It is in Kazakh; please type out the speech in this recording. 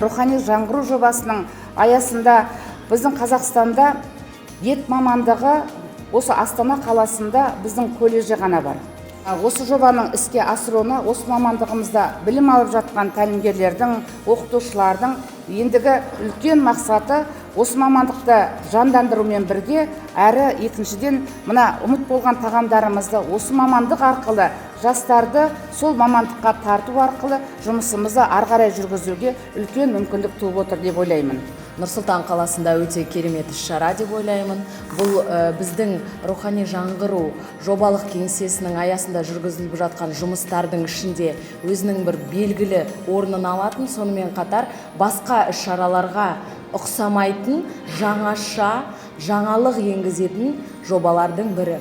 Рухани жаңғыру жобасының аясында біздің Қазақстанда ет мамандығы осы Астана қаласында, біздің колледжде ғана бар. Осы жобаның іске асыруына осы мамандығымызда білім алып жатқан тәлімгерлердің, оқытушылардың ендігі үлкен мақсаты осы мамандықты жандандырумен бірге, әрі екіншіден, мына ұмыт болған тағамдарымызды осы мамандық арқылы жастарды сол мамандыққа тарту арқылы жұмысымызды ары қарай жүргізуге үлкен мүмкіндік туып отыр деп ойлаймын. Нұр Сұлтан қаласында өте керемет іс шара деп ойлаймын. Бұл біздің Рухани жаңғыру жобалық кеңсесінің аясында жүргізіліп жатқан жұмыстардың ішінде өзінің бір белгілі орнын алатын, сонымен қатар басқа іс шараларға ұқсамайтын, жаңаша жаңалық енгізетін жобалардың бірі.